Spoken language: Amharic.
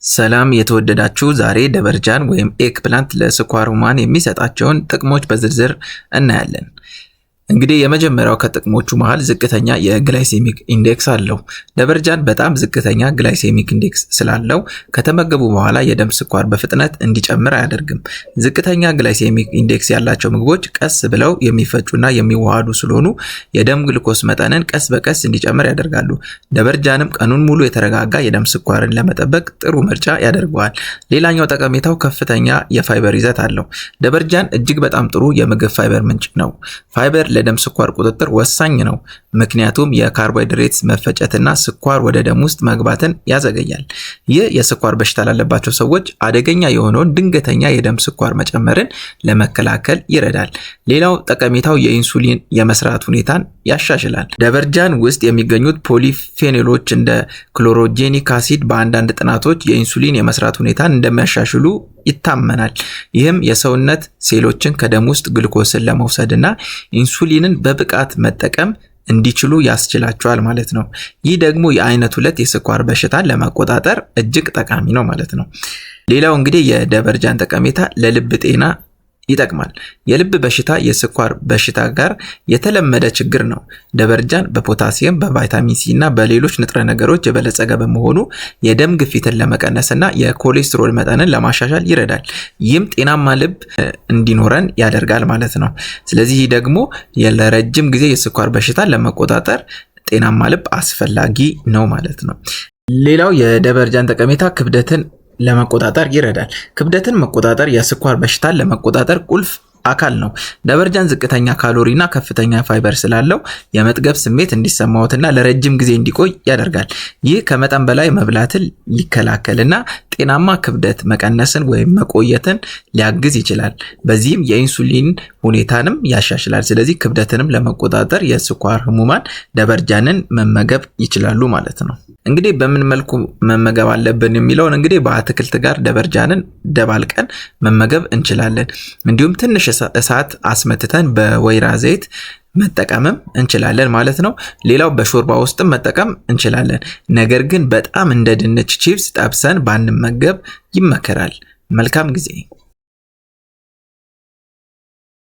ሰላም የተወደዳችሁ፣ ዛሬ ደበርጃን ወይም eggplant ለስኳር ህሙማን የሚሰጣቸውን ጥቅሞች በዝርዝር እናያለን። እንግዲህ የመጀመሪያው ከጥቅሞቹ መሃል ዝቅተኛ የ glycemic index አለው። ደበርጃን በጣም ዝቅተኛ glycemic index ስላለው ከተመገቡ በኋላ የደም ስኳር በፍጥነት እንዲጨምር አያደርግም። ዝቅተኛ glycemic index ያላቸው ምግቦች ቀስ ብለው የሚፈጩና የሚዋሃዱ ስለሆኑ የደም ግሉኮስ መጠንን ቀስ በቀስ እንዲጨምር ያደርጋሉ። ደበርጃንም ቀኑን ሙሉ የተረጋጋ የደም ስኳርን ለመጠበቅ ጥሩ ምርጫ ያደርገዋል። ሌላኛው ጠቀሜታው ከፍተኛ የፋይበር ይዘት አለው። ደበርጃን እጅግ በጣም ጥሩ የምግብ ፋይበር ምንጭ ነው። ፋይበር ለደም ስኳር ቁጥጥር ወሳኝ ነው፣ ምክንያቱም የካርቦሃይድሬት መፈጨትና ስኳር ወደ ደም ውስጥ መግባትን ያዘገያል። ይህ የስኳር በሽታ ላለባቸው ሰዎች አደገኛ የሆነውን ድንገተኛ የደም ስኳር መጨመርን ለመከላከል ይረዳል። ሌላው ጠቀሜታው የኢንሱሊን የመስራት ሁኔታን ያሻሽላል። ደበርጃን ውስጥ የሚገኙት ፖሊፌኖሎች እንደ chlorogenic acid በአንዳንድ ጥናቶች የኢንሱሊን የመስራት ሁኔታን እንደሚያሻሽሉ ይታመናል። ይህም የሰውነት ሴሎችን ከደም ውስጥ ግሉኮስን ለመውሰድና ኢንሱሊንን በብቃት መጠቀም እንዲችሉ ያስችላቸዋል ማለት ነው። ይህ ደግሞ የአይነት 2 የስኳር በሽታን ለመቆጣጠር እጅግ ጠቃሚ ነው ማለት ነው። ሌላው እንግዲህ የደበርጃን ጠቀሜታ ለልብ ጤና ይጠቅማል። የልብ በሽታ የስኳር በሽታ ጋር የተለመደ ችግር ነው። ደበርጃን በፖታሲየም፣ በቫይታሚን ሲ እና በሌሎች ንጥረ ነገሮች የበለጸገ በመሆኑ የደም ግፊትን ለመቀነስ እና የኮሌስትሮል መጠንን ለማሻሻል ይረዳል። ይህም ጤናማ ልብ እንዲኖረን ያደርጋል ማለት ነው። ስለዚህ ይህ ደግሞ ለረጅም ጊዜ የስኳር በሽታን ለመቆጣጠር ጤናማ ልብ አስፈላጊ ነው ማለት ነው። ሌላው የደበርጃን ጠቀሜታ ክብደትን ለመቆጣጠር ይረዳል። ክብደትን መቆጣጠር የስኳር በሽታን ለመቆጣጠር ቁልፍ አካል ነው። ደበርጃን ዝቅተኛ ካሎሪ እና ከፍተኛ ፋይበር ስላለው የመጥገብ ስሜት እንዲሰማዎትና ለረጅም ጊዜ እንዲቆይ ያደርጋል። ይህ ከመጠን በላይ መብላትን ሊከላከልና ጤናማ ክብደት መቀነስን ወይም መቆየትን ሊያግዝ ይችላል። በዚህም የኢንሱሊን ሁኔታንም ያሻሽላል። ስለዚህ ክብደትንም ለመቆጣጠር የስኳር ህሙማን ደበርጃንን መመገብ ይችላሉ ማለት ነው። እንግዲህ በምን መልኩ መመገብ አለብን የሚለውን እንግዲህ በአትክልት ጋር ደበርጃንን ደባልቀን መመገብ እንችላለን። እንዲሁም ትንሽ እሳት አስመትተን በወይራ ዘይት መጠቀምም እንችላለን ማለት ነው። ሌላው በሾርባ ውስጥም መጠቀም እንችላለን። ነገር ግን በጣም እንደ ድንች ቺፕስ ጠብሰን ባንመገብ ይመከራል። መልካም ጊዜ።